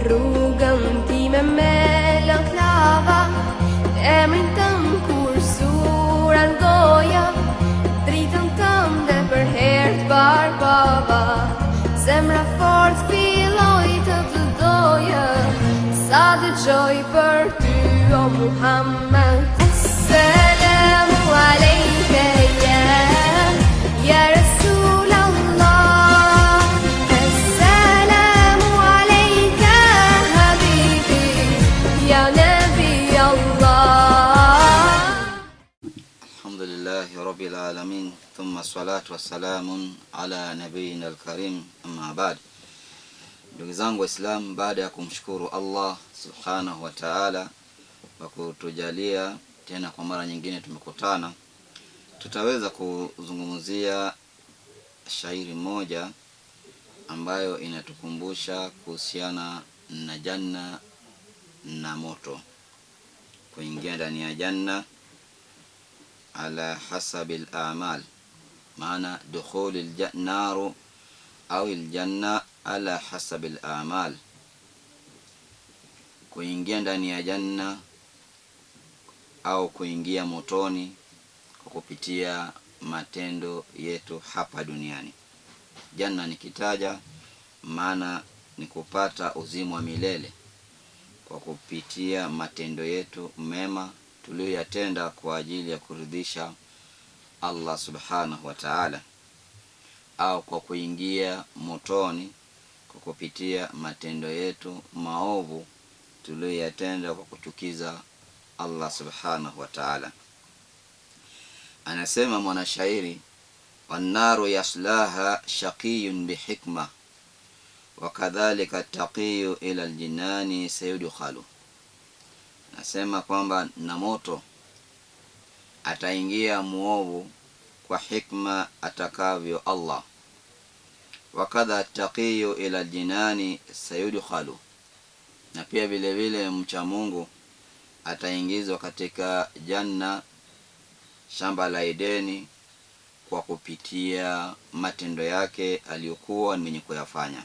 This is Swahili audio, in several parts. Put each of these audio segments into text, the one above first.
Rrugën time me lot lava, emrin tëm kur sura goja, dritën tënde për herë të parë pava. Zemra fort filloi të të doja, sa dëgjoj për ty o Muhammed. Assalamu alejke ya Rasul Allah. Assalamu alejka habibi ya Nabi Allah. Alhamdulillahi rabbil alamin, thumma salatu wassalamu ala nabiyina alkarim, amma ba'd. Ndugu zangu Waislamu, baada ya kumshukuru Allah subhanahu wa ta'ala kwa kutujalia tena kwa mara nyingine tumekutana, tutaweza kuzungumzia shairi moja ambayo inatukumbusha kuhusiana na janna na moto, kuingia ndani ya janna ala hasabil a'mal, maana dukhulil naru au aljanna ala hasabil a'mal, kuingia ndani ya janna au kuingia motoni kwa kupitia matendo yetu hapa duniani. Janna nikitaja maana ni kupata uzima wa milele kwa kupitia matendo yetu mema tuliyoyatenda kwa ajili ya kuridhisha Allah subhanahu wa ta'ala, au kwa kuingia motoni kwa kupitia matendo yetu maovu tuliyoyatenda kwa kuchukiza Allah subhanahu wa ta'ala. Anasema mwanashairi, wannaru yaslaha shaqiyun bihikma wa kadhalika taqiyu ila aljinani sayudkhalu. Anasema kwamba na moto ataingia muovu kwa hikma atakavyo Allah, wa kadha taqiyu ila aljinani sayudkhalu, na pia vile vile mcha Mungu ataingizwa katika janna, shamba la Edeni, kwa kupitia matendo yake aliyokuwa ni mwenye kuyafanya.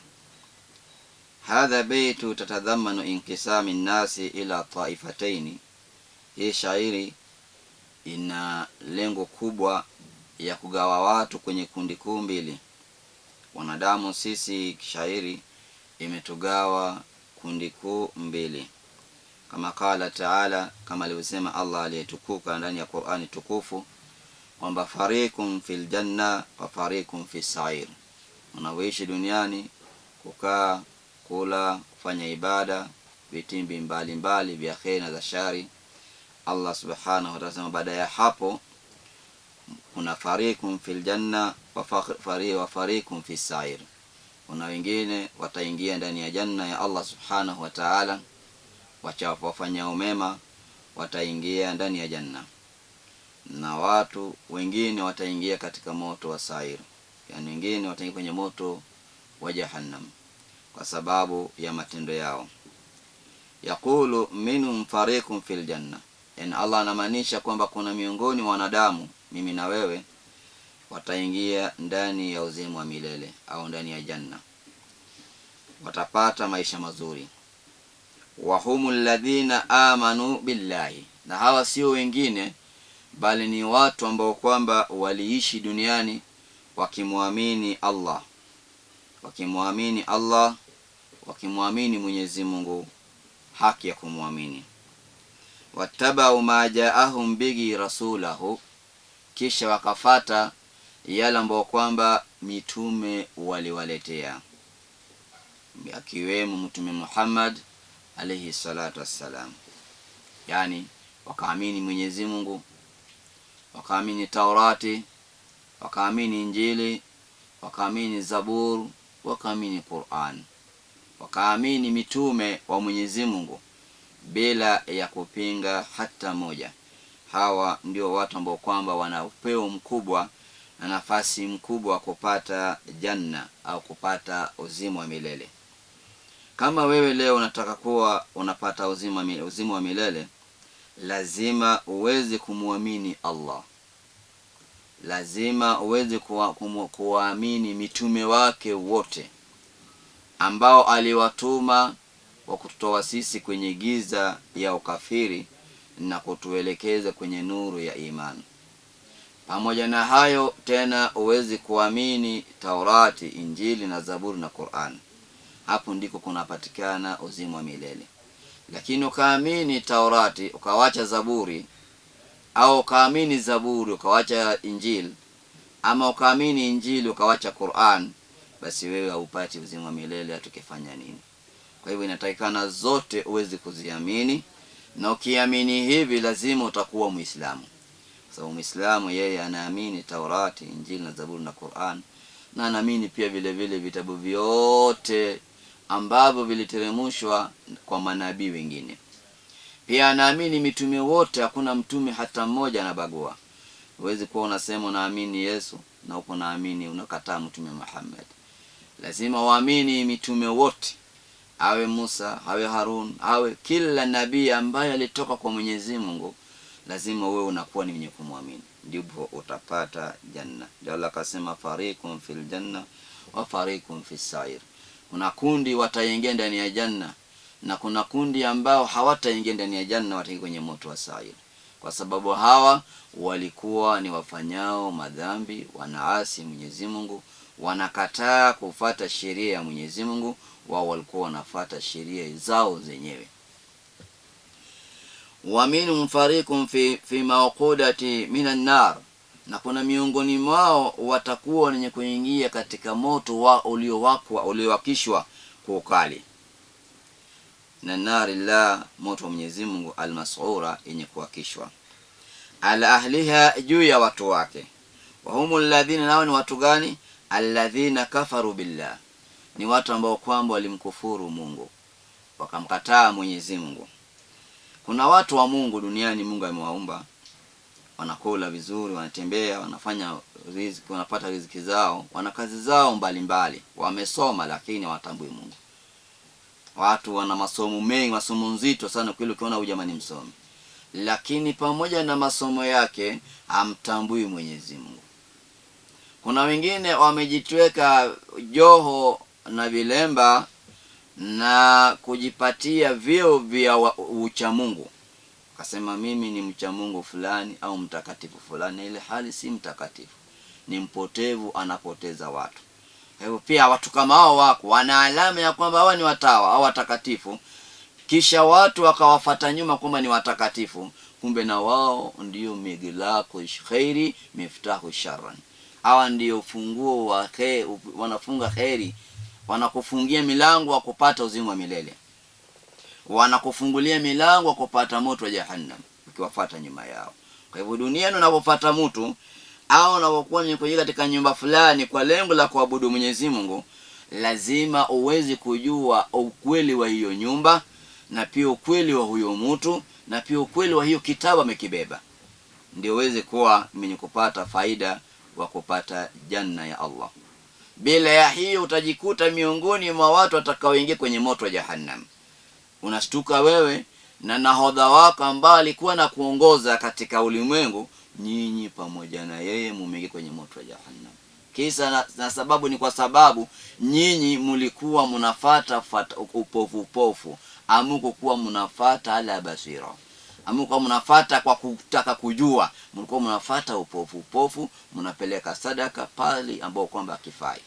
Hadha baitu tatadhamanu inkisami nnasi ila taifataini. Hii shairi ina lengo kubwa ya kugawa watu kwenye kundi kuu mbili. Wanadamu sisi, shairi imetugawa kundi kuu mbili, kama qala taala, kama alivyosema Allah aliyetukuka ndani ya Qur'ani tukufu kwamba fariqun fil janna wa fariqun fis sa'ir. Wanaoishi duniani kukaa, kula, kufanya ibada, vitimbi mbalimbali vya kheri na za shari, Allah subhanahu wa ta'ala baada ya hapo kuna fariqun fil janna wa fariqun fis sa'ir. Kuna wengine wataingia ndani ya janna ya Allah subhanahu wa ta'ala, wafanya umema wataingia ndani ya janna, na watu wengine wataingia katika moto wa sair, yani wengine wataingia kwenye moto wa jahannam kwa sababu ya matendo yao. Yaqulu minhum fariqun fil janna, yani Allah anamaanisha kwamba kuna miongoni wanadamu, mimi na wewe, wataingia ndani ya uzima wa milele au ndani ya janna, watapata maisha mazuri. Wahumul ladhina amanu billahi, na hawa sio wengine bali ni watu ambao kwamba waliishi duniani wakimwamini Allah, wakimwamini Allah, wakimwamini Mwenyezi Mungu, haki ya kumwamini. Wattabau ma jaahum bihi rasulahu, kisha wakafata yale ambao kwamba mitume waliwaletea, akiwemo Mtume Muhammad alayhi salatu wassalam. Yani wakaamini Mwenyezi Mungu, wakaamini Taurati, wakaamini Injili, wakaamini Zabur, wakaamini Qur'an, wakaamini mitume wa Mwenyezi Mungu bila ya kupinga hata moja. Hawa ndio watu ambao kwamba wana upeo mkubwa na nafasi mkubwa kupata janna au kupata uzima wa milele. Kama wewe leo unataka kuwa unapata uzima wa milele, lazima uweze kumuamini Allah, lazima uweze kuwaamini mitume wake wote ambao aliwatuma wa kututoa sisi kwenye giza ya ukafiri na kutuelekeza kwenye nuru ya imani. Pamoja na hayo tena uwezi kuamini Taurati, Injili na Zaburi na Qur'an. Hapo ndiko kunapatikana uzima wa milele. Lakini ukaamini Taurati ukawacha Zaburi, au ukaamini Zaburi ukawacha Injili, ama ukaamini Injili ukawacha Qur'an, basi wewe haupati uzima wa milele atukifanya nini? Kwa hivyo inatakikana zote uweze kuziamini, na ukiamini hivi lazima utakuwa Muislamu. Kwa sababu Muislamu yeye anaamini Taurati, Injili na Zaburi na Qur'an, na anaamini pia vile vile vitabu vyote ambavyo viliteremshwa kwa manabii wengine. Pia anaamini mitume wote, hakuna mtume hata mmoja anabagua. Huwezi kuwa unasema unaamini Yesu na uko naamini unakataa mtume Muhammad. Lazima waamini mitume wote, awe Musa, awe Harun, awe kila nabii ambaye alitoka kwa Mwenyezi Mungu, lazima wewe unakuwa ni mwenye kumwamini, ndipo utapata janna. Ndio Allah akasema fariqun fil janna wa fariqun fis sa'ir. Kuna kundi wataingia ndani ya janna na kuna kundi ambao hawataingia ndani ya janna, wataingia kwenye moto wa sa'ir, kwa sababu hawa walikuwa ni wafanyao madhambi, wanaasi Mwenyezi Mungu, wanakataa kufata sheria ya Mwenyezi Mungu. Wao walikuwa wanafata sheria zao zenyewe. Wa minhum fariqun fi mawqudati minan nar, na kuna miongoni mwao watakuwa wenye kuingia katika moto wa uliowakwa, uliowakishwa kwa ukali, na nari la moto wa Mwenyezi Mungu almasura, yenye kuwakishwa, ala ahliha, juu ya watu wake. Wa humul ladhina, nao ni watu gani? Alladhina kafaru billah, ni watu ambao kwamba walimkufuru Mungu, wakamkataa Mwenyezi Mungu. Kuna watu wa Mungu duniani, Mungu amewaumba, wanakula vizuri, wanatembea, wanafanya riziki, wanapata riziki zao, wana kazi zao mbalimbali, wamesoma lakini hawatambui Mungu. Watu wana masomo mengi, masomo nzito sana kweli, ukiona huyu jamani msomi, lakini pamoja na masomo yake hamtambui Mwenyezi Mungu. Kuna wengine wamejitweka joho na vilemba na kujipatia vyeo vya ucha Mungu, akasema mimi ni mcha Mungu fulani au mtakatifu fulani, ile hali si mtakatifu, ni mpotevu, anapoteza watu. Kwa hivyo pia watu kama hao wako wana alama ya kwamba hawa ni watawa au watakatifu, kisha watu wakawafata nyuma kwamba ni watakatifu, kumbe na wao ndio miglaqu khairi miftahu sharran. Hawa ndio funguo wa khairi, wanafunga khairi, wanakufungia milango wa kupata uzima wa milele, wanakufungulia milango wa kupata moto wa jahannam ukiwafuata nyuma yao. Kwa hivyo duniani unapofuata mtu au unapokuwa ni katika nyumba fulani kwa lengo la kuabudu Mwenyezi Mungu, lazima uweze kujua ukweli wa hiyo nyumba na pia ukweli wa huyo mtu na pia ukweli wa hiyo kitabu amekibeba, ndio uweze kuwa mwenye kupata faida wa kupata janna ya Allah. Bila ya hiyo utajikuta miongoni mwa watu watakaoingia kwenye moto wa jahannam. Unashtuka wewe na nahodha wako ambaye alikuwa na kuongoza katika ulimwengu, nyinyi pamoja na yeye mumeingia kwenye moto wa jahannam. Kisa na sababu ni kwa sababu nyinyi mlikuwa mnafuata upofu upofu, amuko mnafuata ala basira, amuko mnafuata kwa kutaka kujua, mlikuwa mnafuata upofu upofu, mnapeleka sadaka pale ambao kwamba akifai.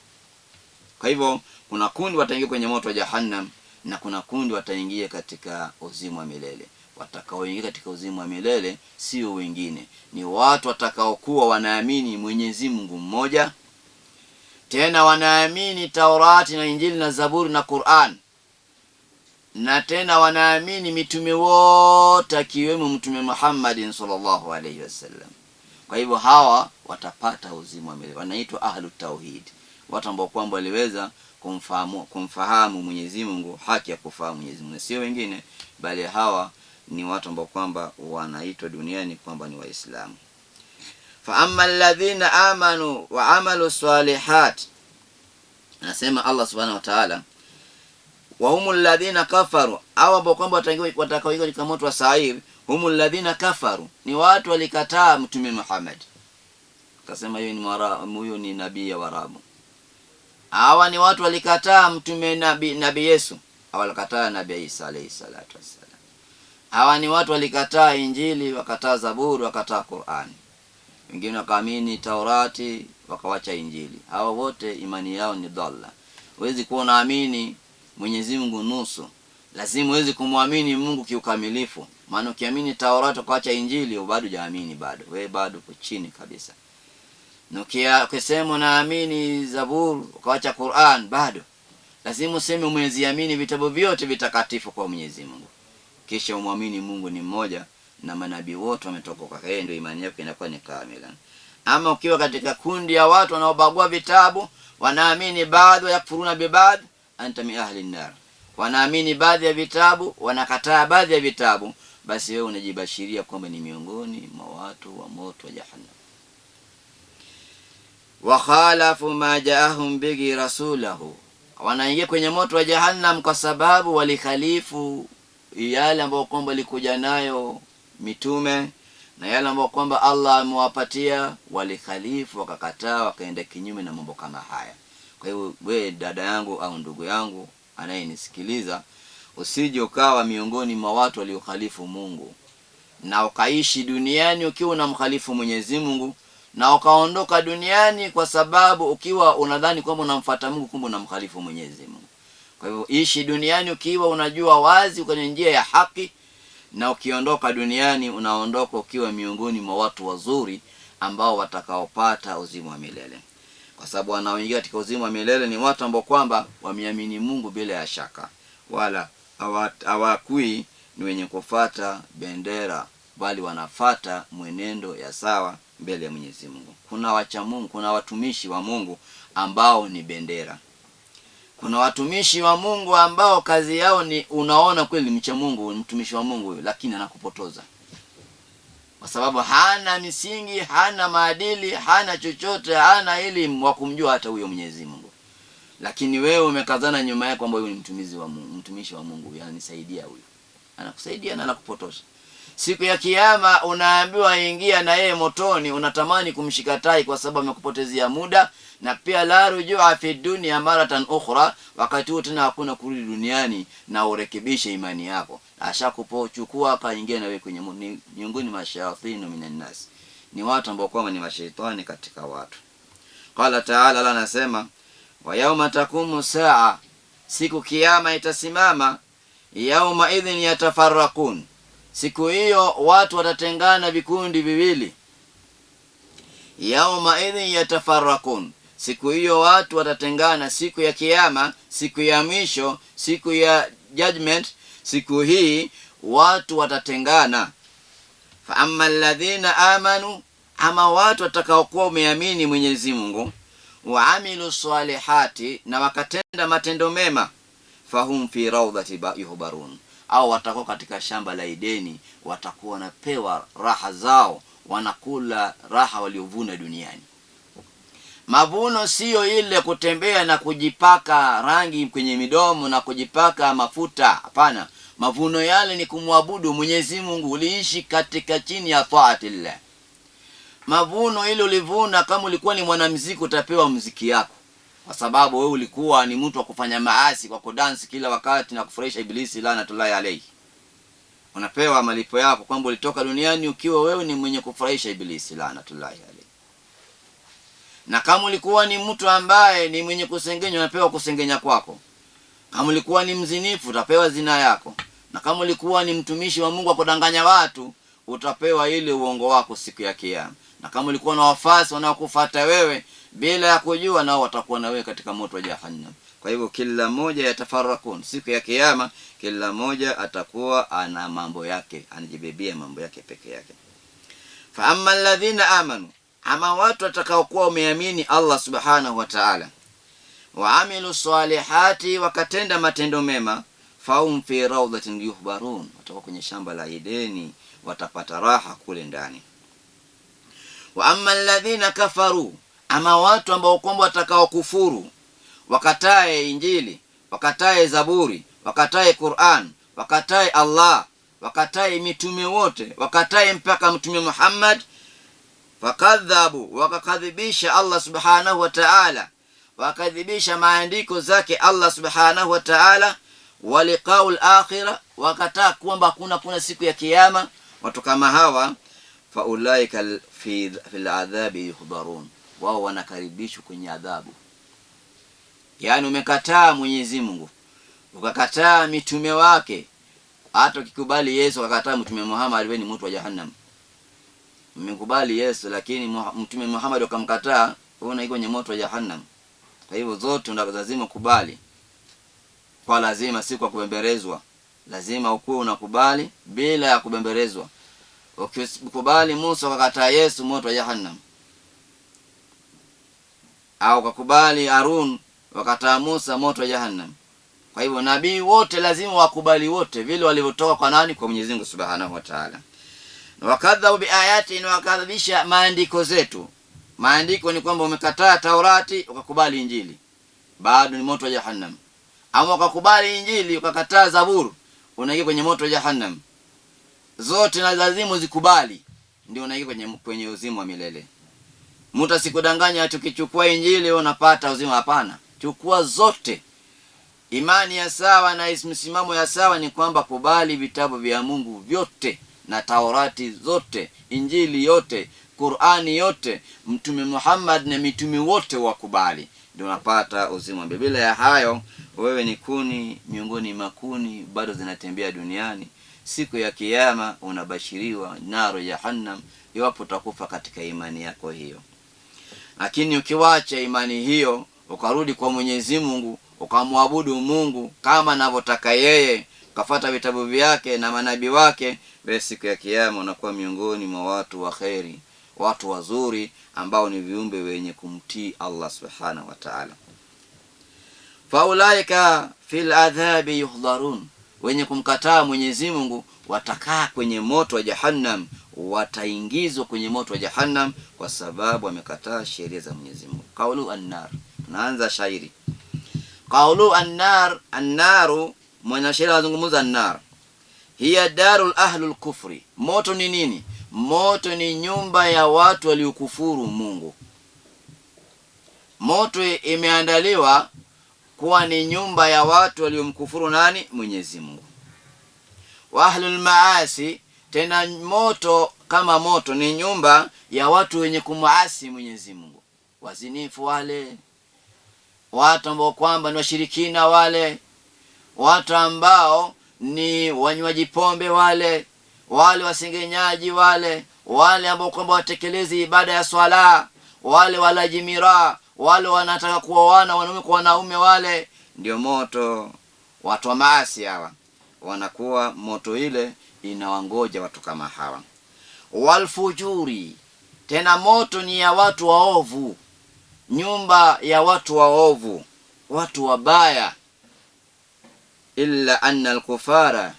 Kwa hivyo kuna kundi wataingia kwenye moto wa jahannam na kuna kundi wataingia katika uzima wa milele. Watakaoingia katika uzima wa milele sio wengine, ni watu watakaokuwa wanaamini Mwenyezi Mungu mmoja, tena wanaamini Taurati na Injili na Zaburi na Qur'an, na tena wanaamini mitume wote akiwemo Mtume Muhammad sallallahu alaihi wasallam. Kwa hivyo hawa watapata uzima wa milele, wanaitwa ahlu tauhid, watu ambao kwamba waliweza kumfahamu Mwenyezi Mungu, haki ya kufahamu Mwenyezi Mungu, sio wengine, bali hawa ni watu ambao kwamba wanaitwa duniani kwamba ni Waislamu. Fa amma alladhina amanu wa amalu salihat, anasema Allah subhanahu wa ta'ala, wa humul ladhina kafaru, au ambao kwamba watakaoingia katika moto wa sair, humul ladhina kafaru, ni watu walikataa Mtume Muhammad, akasema huyo ni nabii ya Waarabu. Hawa ni watu walikataa mtume nabii Yesu, Walikataa Nabii Isa alayhi salatu wassalam. Hawa ni watu walikataa Injili, wakataa Zaburi, wakataa Qur'ani. Wengine wakaamini Taurati, wakawacha Injili. Hawa wote imani yao ni dhalla. Huwezi kuwa unaamini Mwenyezi Mungu nusu, lazima uweze kumwamini Mungu kiukamilifu. Maana ukiamini Taurati ukaacha Injili, bado hujaamini, bado wewe bado uko chini kabisa. Na ukisema unaamini Zaburi ukaacha Qur'an, bado lazima useme umeziamini vitabu vyote vitakatifu kwa Mwenyezi Mungu, kisha umwamini Mungu ni mmoja na manabii wote wametoka kwake, yeye ndio imani yako inakuwa ni kamila. Ama ukiwa katika kundi ya watu wanaobagua vitabu, wanaamini baadhi, yakfuruna bibadhi, anta min ahli nar, wanaamini baadhi ya vitabu, wanakataa baadhi ya vitabu, basi wewe unajibashiria kwamba ni miongoni mwa watu wa moto wa Jahannam. Wakhalafu ma jaahum bihi rasulahu, wanaingia kwenye moto wa Jahannam kwa sababu walikhalifu yale ambayo kwamba walikuja nayo mitume na yale ambayo kwamba Allah amewapatia, walikhalifu wakakataa, wakaenda kinyume na mambo kama haya. Kwa hiyo we dada yangu au ndugu yangu anayenisikiliza, usije ukawa miongoni mwa watu waliokhalifu Mungu na ukaishi duniani ukiwa unamkhalifu Mwenyezi Mungu na ukaondoka duniani kwa sababu ukiwa unadhani kwamba unamfuata Mungu, kumbe unamkhalifu Mwenyezi Mungu. Kwa hivyo ishi duniani ukiwa unajua wazi kwenye njia ya haki, na ukiondoka duniani unaondoka ukiwa miongoni mwa watu wazuri ambao watakaopata uzima wa milele, kwa sababu wanaoingia katika uzima wa milele ni watu ambao kwamba wameamini Mungu bila ya shaka, wala hawakui ni wenye kufata bendera, bali wanafata mwenendo ya sawa mbele ya Mwenyezi Mungu. Kuna wacha Mungu, kuna watumishi wa Mungu ambao ni bendera. Kuna watumishi wa Mungu ambao kazi yao ni, unaona kweli mcha Mungu, mtumishi wa Mungu huyu, lakini anakupotoza kwa sababu hana misingi, hana maadili, hana chochote, hana elimu wa kumjua hata huyo Mwenyezi Mungu. Lakini wewe umekazana nyuma yake kwamba huyu ni mtumishi wa Mungu, mtumishi wa Mungu huyu ananisaidia huyu. Anakusaidia na anakupotosha. Siku ya Kiyama unaambiwa ingia na yeye motoni, unatamani kumshika tai kwa sababu amekupotezea muda, na pia la rujua fi dunya maratan ukhra, wakati huo tena hakuna kurudi duniani na urekebishe imani yako. Ashakupochukua akaingia na wewe kwenye miongoni mwa shayatin minan nas, ni watu ambao kwamba ni mashaitani katika watu. Qala ta'ala, Allah anasema wa yauma takumu saa, siku kiyama itasimama, yauma idhin yatafarraqun, siku hiyo watu watatengana vikundi viwili. Yauma idhin yatafarraqun, siku hiyo watu watatengana, siku ya kiyama, siku ya mwisho, siku ya judgment, siku hii watu watatengana. Fa amma alladhina amanu, ama watu watakaokuwa umeamini Mwenyezi Mungu, wa amilu salihati, na wakatenda matendo mema, fahum fi rawdhati yuhbarun, au watakuwa katika shamba la Edeni, watakuwa wanapewa raha zao, wanakula raha waliovuna duniani. Mavuno siyo ile kutembea na kujipaka rangi kwenye midomo na kujipaka mafuta, hapana. Mavuno yale ni kumwabudu Mwenyezi Mungu, uliishi katika chini ya taatillah. Mavuno ile ulivuna, kama ulikuwa ni mwanamuziki utapewa muziki yako, kwa sababu wewe ulikuwa ni mtu wa kufanya maasi kwa kudansi kila wakati na kufurahisha Ibilisi laanatullahi alayhi. Unapewa malipo yako kwamba ulitoka duniani ukiwa wewe ni mwenye kufurahisha Ibilisi laanatullahi alayhi. Na kama ulikuwa ni mtu ambaye ni mwenye kusengenya, unapewa kusengenya kwako. Kama ulikuwa ni mzinifu, utapewa zina yako. Na kama ulikuwa ni mtumishi wa Mungu wa kudanganya watu, utapewa ile uongo wako siku ya Kiyama. Na kama ulikuwa na wafasi wanaokufuata wewe bila ya kujua, nao watakuwa na wewe katika moto wa Jahannam. Kwa hivyo kila mmoja yatafarakun, siku ya Kiyama kila mmoja atakuwa ana mambo yake, anajibebea mambo yake peke yake. Fa amma alladhina amanu, ama watu watakaokuwa wameamini Allah subhanahu wa ta'ala, wa amilu salihati, wakatenda matendo mema, faum fi rawdatin yuhbarun, watakuwa kwenye shamba la Edeni, watapata raha kule ndani. Wa amma alladhina kafaru, ama watu ambao kwamba watakao kufuru, wakatae Injili, wakatae Zaburi, wakatae Qur'an, wakatae Allah, wakatae mitume wote, wakatae mpaka Mtume Muhammad, fakadhabu, wakakadhibisha Allah subhanahu wa ta'ala, wakadhibisha maandiko zake Allah subhanahu wa ta'ala, Waliqaul akhira, wakataa kwamba kuna siku ya kiyama. Watu kama hawa faulaika fil adhabi yuhdarun, wao wanakaribishwa kwenye adhabu. Yaani umekataa Mwenyezi Mungu, ukakataa mitume wake, hata ukikubali Yesu ukakataa Mtume Muhammad, wewe ni mtu wa jahannam. Mmekubali Yesu lakini Mtume Muhammad ukamkataa, wewe unaingia kwenye moto wa jahannam. Kwa hivyo zote lazima kubali, kwa lazima, si kwa kubemberezwa. Lazima ukuwe unakubali bila ya kubemberezwa. Ukikubali Musa ukakataa Yesu, moto wa jahannam. Au ukakubali Harun wakataa Musa, moto wa jahannam. Kwa hivyo nabii wote lazima wakubali wote vile walivyotoka kwa nani? Kwa Mwenyezi Mungu Subhanahu wa Ta'ala. Wakadhabu biayati, na wakadhabisha maandiko zetu. Maandiko ni kwamba umekataa Taurati ukakubali Injili, bado ni moto wa jahannam. Ama ukakubali Injili ukakataa Zaburi, unaingia kwenye moto wa jahannam. Zote na lazima uzikubali ndio unaingia kwenye uzima wa milele. Mtu asikudanganya tukichukua Injili unapata uzima, hapana. Chukua zote. Imani ya sawa na msimamo ya sawa ni kwamba kubali vitabu vya Mungu vyote na Taurati zote, Injili yote, Qur'ani yote, Mtume Muhammad na mitume wote wakubali, ndio unapata uzima. Bila ya hayo wewe ni kuni miongoni makuni bado zinatembea duniani. Siku ya kiyama unabashiriwa naro jahannam iwapo utakufa katika imani yako hiyo. Lakini ukiwacha imani hiyo ukarudi kwa Mwenyezi Mungu, ukamwabudu Mungu kama anavyotaka yeye, ukafuata vitabu vyake na manabii wake, basi siku ya kiyama unakuwa miongoni mwa watu wa kheri, watu wazuri ambao ni viumbe wenye kumtii Allah Subhanahu wa Ta'ala. Faulaika fil adhabi yuhdharun, wenye kumkataa Mwenyezi Mungu watakaa kwenye moto wa jahannam, wataingizwa kwenye moto wa jahannam kwa sababu wamekataa sheria za Mwenyezi Mungu. Kaulu annar, tunaanza shairi. Kaulu annar, annaru, mwanashairi anazungumza annar. Hiya darul ahlul kufri. Moto ni nini? Moto ni nyumba ya watu waliokufuru Mungu. Moto imeandaliwa kuwa ni nyumba ya watu waliomkufuru nani? Mwenyezi Mungu. Wa ahlul maasi, tena moto kama moto ni nyumba ya watu wenye kumuasi Mwenyezi Mungu. Wazinifu wale, watu ambao kwamba ni washirikina wale, watu ambao ni wanywaji pombe wale, wale wasengenyaji wale, wale ambao kwamba watekelezi ibada ya swala, wale walaji miraa, wale wanataka kuoana wanaume kwa wanaume wale, ndio moto. Watu wa maasi hawa wanakuwa moto ile inawangoja watu kama hawa. Walfujuri, tena moto ni ya watu waovu, nyumba ya watu waovu, watu wabaya. Illa anna alkufara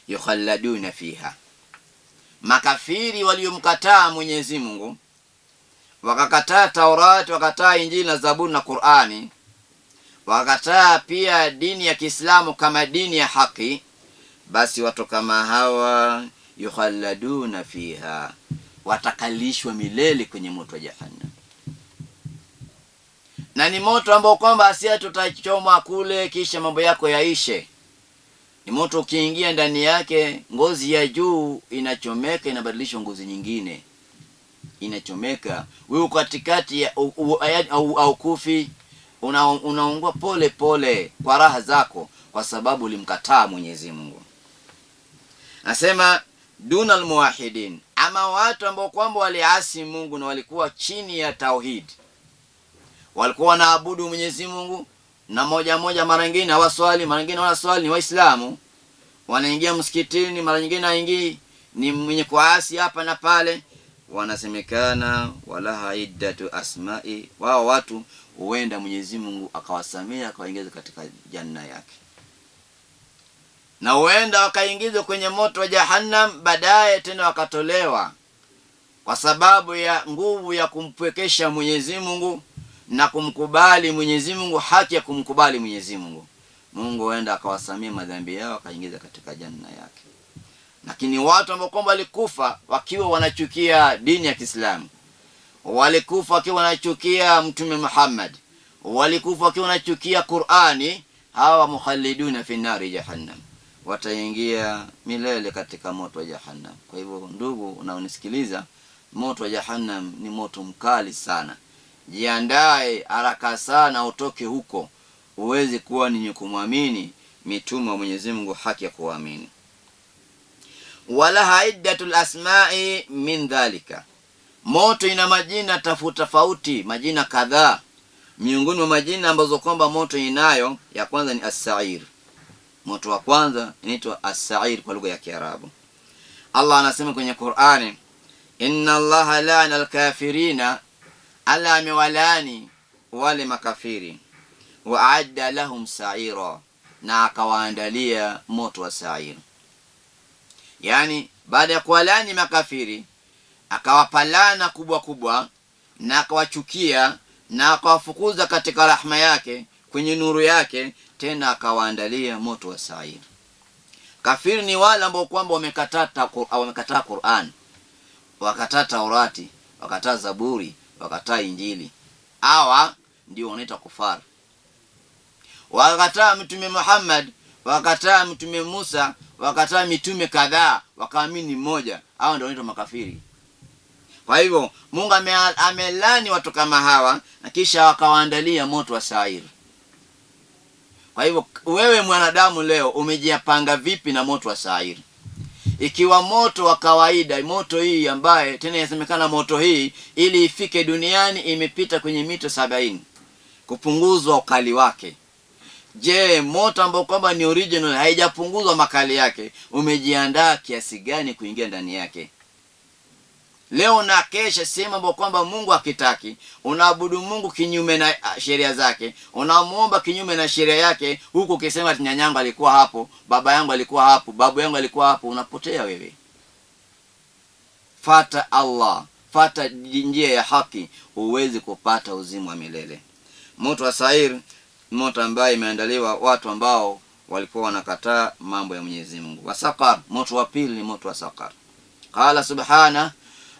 yukhalladuna fiha, makafiri waliomkataa Mwenyezi Mungu, wakakataa Taurati, wakakataa Injili na Zaburi na Qur'ani, wakakataa pia dini ya Kiislamu kama dini ya haki, basi watu kama hawa yukhalladuna fiha, watakalishwa milele kwenye moto wa jahannam. Na ni moto ambao kwamba asia tutachoma kule kisha mambo yako yaishe. Ni moto ukiingia ndani yake, ngozi ya juu inachomeka, inabadilishwa ngozi nyingine, inachomeka. Wewe katikati au kufi, unaungua pole pole kwa raha zako, kwa sababu ulimkataa Mwenyezi Mungu. Nasema dunal muwahidin, ama watu ambao kwamba waliasi Mungu na walikuwa chini ya tauhid, walikuwa wanaabudu Mwenyezi Mungu na moja moja, mara nyingine hawaswali, mara nyingine wanaswali, ni Waislamu, wanaingia msikitini, mara nyingine haingii, ni mwenye kuasi hapa na pale, wanasemekana walaha iddatu asma'i, wao watu huenda Mwenyezi Mungu akawasamea akawaingiza katika janna yake, na huenda wakaingizwa kwenye moto wa jahannam baadaye tena wakatolewa, kwa sababu ya nguvu ya kumpwekesha Mwenyezi Mungu na kumkubali Mwenyezi Mungu, haki ya kumkubali Mwenyezi Mungu. Mungu huenda akawasamia madhambi yao akaingiza katika janna yake. Lakini watu ambao kwamba walikufa wakiwa wanachukia dini ya Kiislamu, walikufa wakiwa wanachukia Mtume Muhammad, walikufa wakiwa wanachukia Qur'ani, Hawa mukhaliduna fi nari jahannam, wataingia milele katika moto wa jahannam. Kwa hivyo ndugu unaonisikiliza, moto wa jahannam ni moto mkali sana. Jiandae haraka sana utoke huko, uweze kuwa ni kumwamini mitume wa Mwenyezi Mungu, haki ya kuamini. Walaha iddatul asma'i min dhalika, moto ina majina tofauti tofauti, majina kadhaa. Miongoni mwa majina ambazo kwamba moto inayo, ya kwanza ni as-sa'ir. Moto wa kwanza inaitwa as-sa'ir kwa lugha ya Kiarabu. Allah anasema kwenye Qur'ani, inna Allaha la'ana al-kafirina, Allah amewalaani wale makafiri, wa a'adda lahum sa'ira, na akawaandalia moto wa sa'ir. Yani baada ya kuwalaani makafiri akawapalana kubwa kubwa na akawachukia na akawafukuza katika rahma yake, kwenye nuru yake, tena akawaandalia moto wa sa'ir. Kafiri ni wale ambao kwamba wamekataa Qur'an, wakataa Taurati, wakataa Zaburi, wakataa Injili. Hawa ndio wanaitwa kufar. Wakataa Mtume Muhammad, wakataa Mtume Musa, wakataa mitume kadhaa, wakaamini mmoja. Hawa ndio wanaitwa makafiri. Kwa hivyo Mungu amelani watu kama hawa na kisha akawaandalia moto wa sa'ir. Kwa hivyo wewe mwanadamu leo umejipanga vipi na moto wa sa'ir? Ikiwa moto wa kawaida, moto hii ambaye tena inasemekana moto hii ili ifike duniani imepita kwenye mito 70 kupunguzwa ukali wake. Je, moto ambao kwamba ni original haijapunguzwa makali yake, umejiandaa kiasi gani kuingia ndani yake? Leo na kesha sehemu ambapo kwamba Mungu hakitaki, unaabudu Mungu kinyume na sheria zake, unamuomba kinyume na sheria yake, huku ukisema ati nyanyangu alikuwa hapo, baba yangu alikuwa hapo, babu yangu alikuwa hapo, unapotea wewe. Fata Allah, fata njia ya haki, uweze kupata uzima wa milele. Moto wa sa'ir, moto ambaye imeandaliwa watu ambao walikuwa wanakataa mambo ya Mwenyezi Mungu. Wa saqar, moto wa pili ni moto wa saqar. Qala subhana,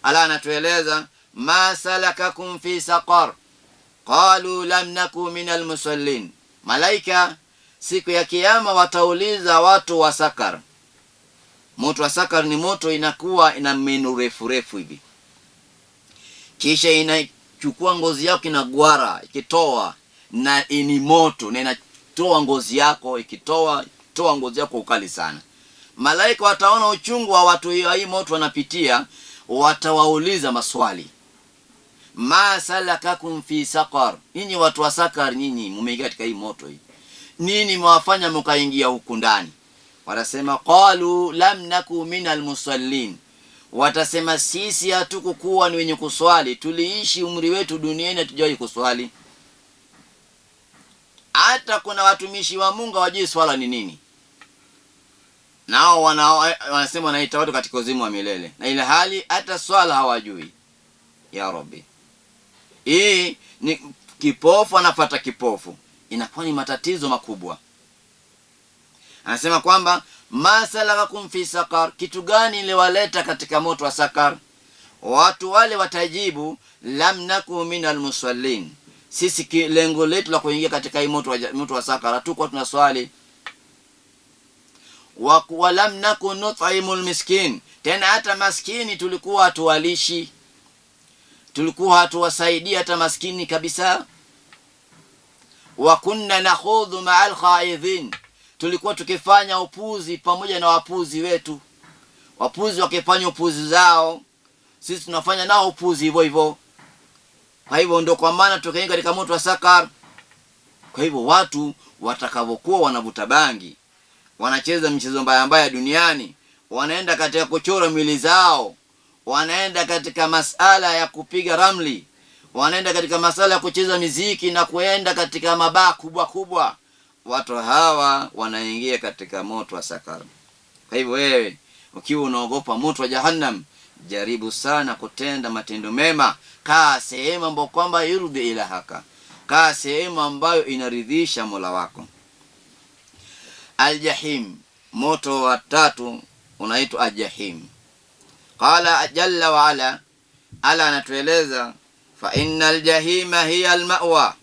ala anatueleza ma salakakum fi saqar qalu lam naku minal musallin. Malaika siku ya kiyama watauliza watu wa sakar. Moto wa sakar ni moto inakuwa ina meno refu refu hivi, kisha inachukua ngozi yako inagwara, ikitoa na ni moto na inatoa ngozi yako, ikitoa toa ngozi yako ukali sana. Malaika wataona uchungu wa watu hiyo hii moto wanapitia, watawauliza maswali. Ma salakakum fi saqar, nyinyi watu wa sakar, nyinyi mmeingia katika hii moto hii, nini mwafanya mkaingia huku ndani? Watasema qalu lam naku minal musallin, watasema sisi hatukukuwa ni wenye kuswali, tuliishi umri wetu duniani hatujawahi kuswali. Hata kuna watumishi wa Mungu hawajui swala ni nini, nao wanasema wanaita watu katika uzima wa milele, na ile hali hata swala hawajui. Ya Rabbi, hii ni kipofu anafuata kipofu, inakuwa ni matatizo makubwa. Anasema kwamba ma salakakum fi saqar, kitu gani iliwaleta katika moto wa sakar? Watu wale watajibu lam naku minal musallin, sisi lengo letu la kuingia katika hii moto wa sakar hatukuwa tunaswali. Wa lam naku nut'imul miskin, tena hata maskini tulikuwa hatuwalishi, tulikuwa hatuwasaidii hata maskini kabisa. Wa kunna nakhudhu ma'al khaidhin, tulikuwa tukifanya upuzi pamoja na wapuzi wetu. Wapuzi wakifanya upuzi zao, sisi tunafanya nao upuzi hivyo hivyo. Kwa hivyo ndio kwa maana tukaingia katika moto wa sakar. Kwa hivyo watu watakavokuwa wanavuta bangi, wanacheza michezo mbaya mbaya duniani, wanaenda katika kuchora mwili zao, wanaenda katika masala ya kupiga ramli, wanaenda katika masala ya kucheza miziki na kuenda katika mabaa kubwa kubwa, watu hawa wanaingia katika moto wa sakar. Kwa hivyo wewe ukiwa unaogopa moto wa jahannam, jaribu sana kutenda matendo mema. Kaa sehemu ambayo kwamba yurdi ilahaka, kaa sehemu ambayo inaridhisha Mola wako. Aljahim, moto wa tatu unaitwa aljahim. Qala jalla wa ala, ala anatueleza fa innal jahima hiya almawa,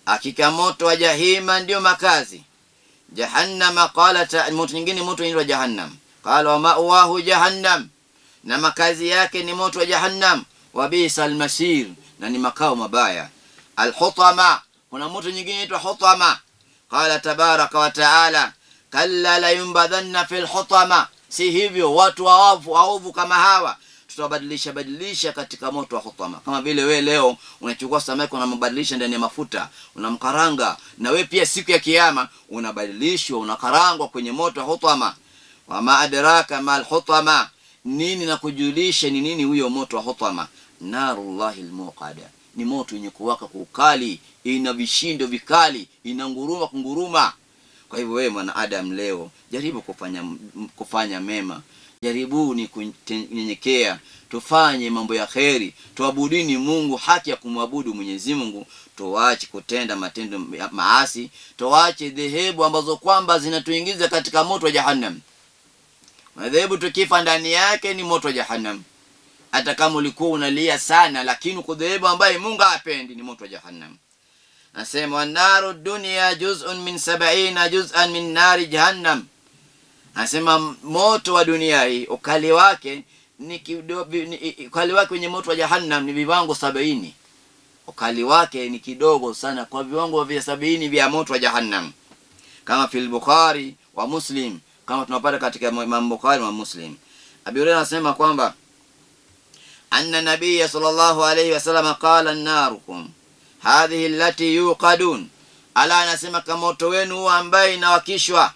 hakika moto wa jahima ndio makazi. Jahannama qala, moto nyingine, moto inaitwa Jahannam. Qala wa ma'wahu jahannam, na makazi yake ni moto wa Jahannam. Wa bisal masir, na ni makao mabaya. Al-hutama, kuna moto nyingine inaitwa hutama. Qala tabaraka wa taala, kalla la yumbadhanna fil hutama. Si hivyo, watu waovu kama hawa tutabadilisha badilisha katika moto wa hutama. Kama vile we leo unachukua samaki unambadilisha ndani ya mafuta, unamkaranga, na we pia siku ya kiyama unabadilishwa, unakarangwa kwenye moto wa hutama. Wama adraka mal hutama, nini na kujulisha ni nini huyo moto wa hutama? Narullahi almuqada, ni moto yenye kuwaka kwa ukali, ina vishindo vikali, ina nguruma kunguruma. Kwa hivyo wewe mwanadamu leo jaribu kufanya mema, jaribuni kunyenyekea, tufanye mambo ya kheri, tuabudini Mungu haki ya kumwabudu Mwenyezi Mungu, tuache kutenda matendo maasi, tuache dhehebu ambazo kwamba zinatuingiza katika moto wa Jahannam. Madhehebu tukifa ndani yake ni moto wa Jahannam. Hata kama ulikuwa unalia sana, lakini kudhehebu ambaye Mungu hapendi ni moto wa Jahannam. Nasema naru dunya juz'un min 70 juz'an min nari jahannam. Anasema moto wa dunia hii ukali wake ni ukali wake kwenye moto wa Jahannam ni viwango 70. Ukali wake ni kidogo sana kwa viwango vya 70 vya moto wa Jahannam. Kama fil Bukhari wa Muslim, kama tunapata katika Imam Bukhari wa Muslim. Abi Hurairah anasema kwamba anna nabiyya sallallahu alayhi wasallam qala narukum hadhihi allati yuqadun, ala anasema kama moto wenu huo ambaye inawakishwa.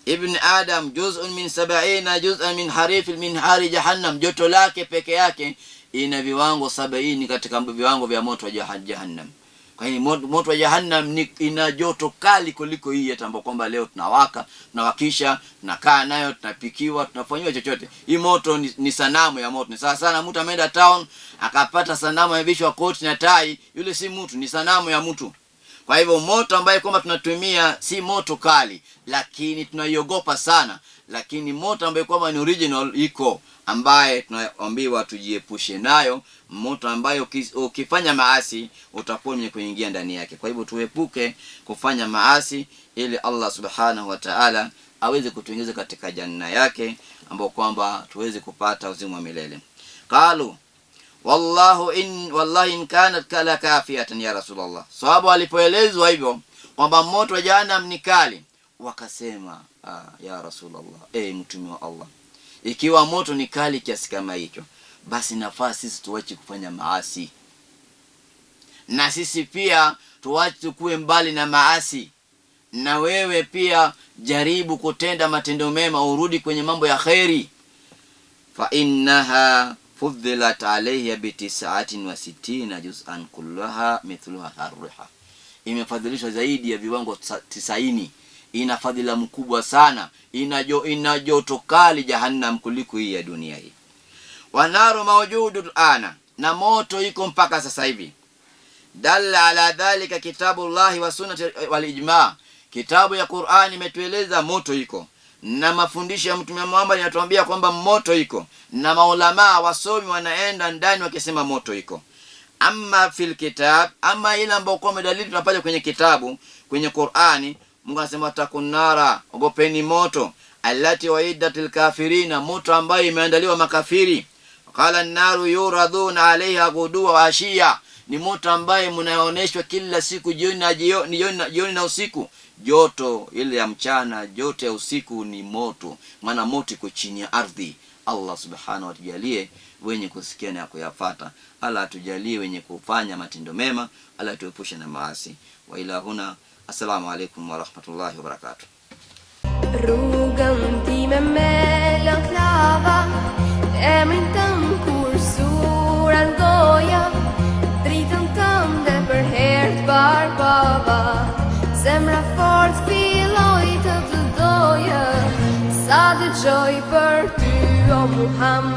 Ibn Adam juz'un min 70 juz'an min harif min hari jahannam, joto lake peke yake ina viwango 70 katika viwango vya moto wa Jahannam. Kwa hiyo moto wa Jahannam ni ina joto kali kuliko hii hata ambapo kwamba leo tunawaka, tunawakisha, tunakaa nayo, tunapikiwa, tunafanywa chochote. Hii moto ni sanamu ya moto. Ni sawa sana mtu ameenda town akapata sanamu amevishwa koti na tai, yule si mtu, ni sanamu ya mtu. Kwa hivyo moto ambaye kwamba tunatumia si moto kali, lakini tunaiogopa sana, lakini moto ambaye kwamba ni original iko, ambaye tunaambiwa tujiepushe nayo, moto ambayo ukifanya maasi utakuwa mwenye kuingia ndani yake. Kwa hivyo tuepuke kufanya maasi ili Allah subhanahu wa ta'ala aweze kutuingiza katika janna yake, ambapo kwamba tuweze kupata uzima wa milele. Qalu wallahu in wallahi in kanat kala kafiyatan ya Rasulullah. Sahabu alipoelezwa hivyo kwamba moto wa Jahannam ni kali, wakasema ya Rasulullah, mtume wa Allah, ikiwa moto ni kali kiasi kama hicho, basi nafaa sisi tuache kufanya maasi, na sisi pia tuache kuwe mbali na maasi, na wewe pia jaribu kutenda matendo mema, urudi kwenye mambo ya khairi. Fa innaha fudhilat alayha bi 69 juz'an kullaha mithluha harriha, imefadhilishwa zaidi ya viwango 90. Ina fadhila mkubwa sana, ina joto kali Jahannam kuliko hii ya dunia hii. Wanaru mawjudu ana, na moto iko mpaka sasa hivi. Dalla ala dhalika kitabullahi wa sunnati wal ijma, kitabu ya Qur'an imetueleza moto iko, na mafundisho ya Mtume Muhammad yanatuambia kwamba moto iko, na maulama wasomi wanaenda ndani wakisema moto iko. Amma fil kitab, ama ile ambayo kwa dalili tunapata kwenye kitabu, kwenye Qur'ani, Mungu anasema takunara, ogopeni moto, allati waidatil kafirina, moto ambayo imeandaliwa makafiri. Qala an-naru yuraduna alaiha ghuduwa wa ashiya, ni moto ambaye mnaoneshwa kila siku jioni na jioni na usiku. Joto ile ya mchana, joto ya usiku ni moto, maana moto iko chini ya ardhi. Allah subhanahu wa tujalie wenye kusikia na kuyafata. Allah atujalie wenye kufanya matendo mema, Allah tuepushe na maasi. Wa ila huna, assalamu alaikum wa rahmatullahi wa barakatuh. Rrugën time me lot lava, emrin tëm kur sura ngoja, dritën tënde për herë të parë pava, zemra fort filloi të të doja, sa dëgjoj për ty o Muhammed.